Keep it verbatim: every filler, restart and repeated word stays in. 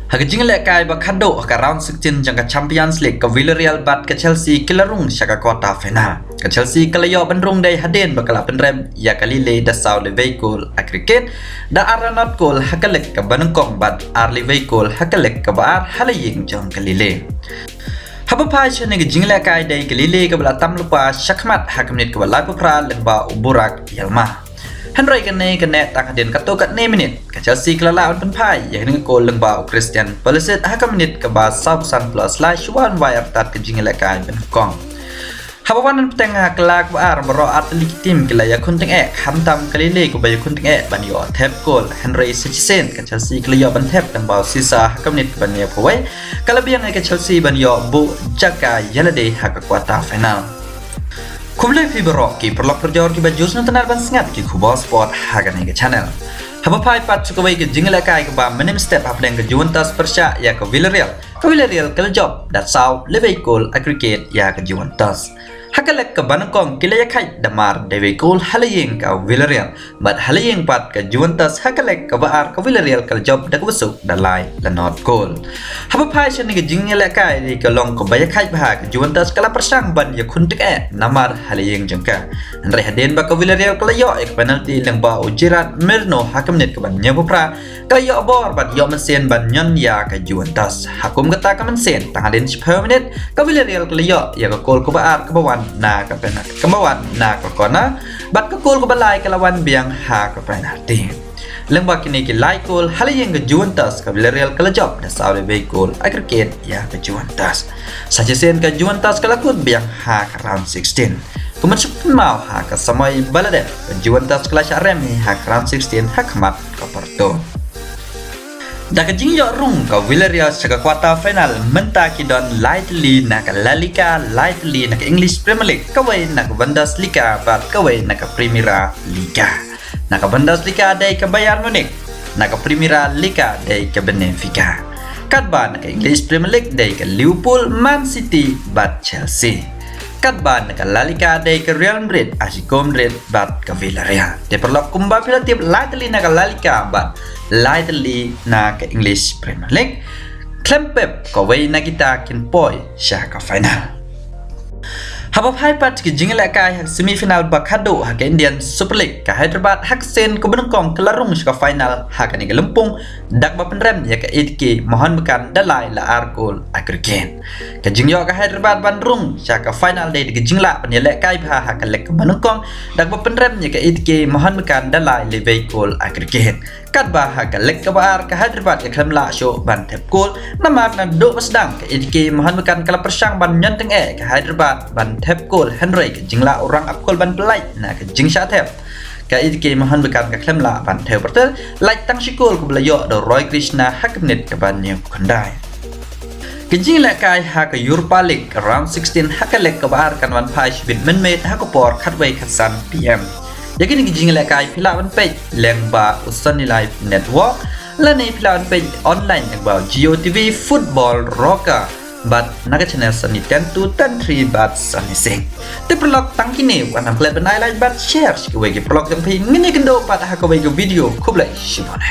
Ha ka jingïalehkai ba khadduh ha ka round sixteen jong ka Champions League, ka Villarreal bad ka Chelsea ki la rung sha ka quarter final. Ka Chelsea ka la ïoh ban rung dei hadien ba ka la pynrem ïa ka Lille da saw liwei kol aggregate, da ar la nod kol ha ka lek kaba nyngkong bad ar liwei kol ha ka lek kaba ar ha la ïing jong ka Lille. Haba phai sha kane ka jingïalehkai dei ka Lille kaba la tam lypa shakhmat ha ka minit kaba laiphew phra lyngba u Burak Yilmaz. Hynrei kane ka neh tang hadien katto katne minit ka Chelsea ka la lah ban pynphai ïa kane ka kol lyngba u Christian Pulisic ha ka minit kaba sawphew san plus lai shuwa ban wai artat ka jingïalehkai ba nyngkong. Haba wan ban bteng ha ka la kaba ar baroh artylli ki tim ki la ïakhun tyngeh, khamtam ka Lille kaba ïakhun tyngeh ban ïoh thep kol, hynrei sa shisien ka Chelsea ka la ïoh ban thep lyngba u Cisse ha ka minit kaba hynñiewphew wei, ka la biang ïa ka Chelsea ban ïoh buh jaka ïalade ha ka quarter final. Khublei phi baroh ki paralok parajor kiba ju sngewtynnad ban sngap ki khubor sport ha kane ka channel. Haba phai pat sha kawei ka jingïalehkai kaba mynnin step hapdeng ka Juventus pyrshah ïa ka Villarreal, ka Villarreal ka la jop da saw liwei kol aggregate ïa ka Juventus. Ha ka lek kaba nyngkong ki la ïakhaid da mar dei wei kol ha la ïing ka Villarreal, bad ha la ïing pat ka Juventus. Ha ka lek kaba ar ka Villarreal ka la jop da kaba suk da lai la nod kol. Haba phai sha kane ka jingïalehkai dei ka long kaba ïakhaid bha, ka Juventus ka la pyrshang ban ïakhun tyngeh namar ha la ïing jong ka. Hynrei hadien ba ka Villarreal ka la ïoh ïa ka penalty lyngba u Gerard Moreno ha ka minit kaba hynñiewphew phra, ka la ïoh bor bad ïoh mynsiem ban ñion ïa ka Juventus. Ha kum kata ka mynsiem, tang hadien shiphew minit ka Villarreal ka la ïoh ïa ka kol kaba ar kaba wan na ka pena-, kaba wan na ka corner, bad ka kol kaba lai ka la wan biang ha ka penalty. Lyngba kine ki lai kol ha la ïing ka Juventus, ka Villarreal ka la jop da saw liwei kol aggregate ïa ka Juventus. Sa shisien ka Juventus ka la kut biang ha ka round sixteen. Kumba shu pynmaw ha ka samoi ba la dep, ka Juventus ka la shah rem hi ha ka round sixteen ha khmat ka Porto. Da ka jingïoh rung ka Villarreal sha ka quarter final, mynta ki don lai tylli na ka La Liga, lai tylli na ka English Premier League, kawei na ka Bundesliga bad kawei na ka Primera Liga. Na ka Bundesliga dei ka Bayern Munich, na ka Primera Liga dei ka Benfica. Katba na ka English Premier League dei ka Liverpool, Man City bad Chelsea. Katba na ka La Liga dei ka Real Madrid, Atletico Madrid bad ka Villarreal. Te paralok, kumba phi la tip, lai tylli na ka La Liga bad lai tylli na ka English Premier League. Khlem pep kawei na kita kin poi sha ka final. Haba phai pat ki jingïalehkai ha ka semi final ba khadduh ha ka Indian Super League, ka Hyderabad ha ka sien kaba nyngkong ka la rung sha ka final ha kane ka lympung da kaba pynrem ïa ka A T K Mohun Bagan da lai la ar kol aggregate. Ka jingïoh ka Hyderabad ban rung sha ka final dei da ka jinglah ban ïalehkai bha ha ka lek kaba nyngkong da kaba pynrem ïa ka A T K Mohun Bagan da lai liwei kol aggregate. Katba ha ka lek kaba ar ka Hyderabad ka khlem lah shuh ban thep kol, namar naduh ba sdang ka A T K Mohun Bagan ka la pyrshang ban ñion tyngeh ka Hyderabad ban thep kol, hynrei ka jinglah u rangap kol ban pynlait na ka jingshah thep ka A T K Mohun Bagan ka khlem lah ban thew pyrthei, lait tang shi kol kaba la ïoh da u Roy Krishna ha ka minit kaba hynñiewphew khyndai. Ka jingïalehkai ha ka Europa League round sixteen ha ka lek kaba ar kan wan phai shibit mynmiet ha ka por khatwei khatsan P M. Ïa kine ki jingïalehkai phi lah ban peit lyngba u Sunny Live Network, lane phi lah ban peit online lyngba u Jio T V, Football Rocker bad na ka channel Sunny ten two, ten three bad Sunny six. Te paralok, tang kine, wat nym klet ban ai like bad share sha kiwei ki paralok jong phi. Ngin ïakynduh pat ha kawei ka video. Khublei shibun.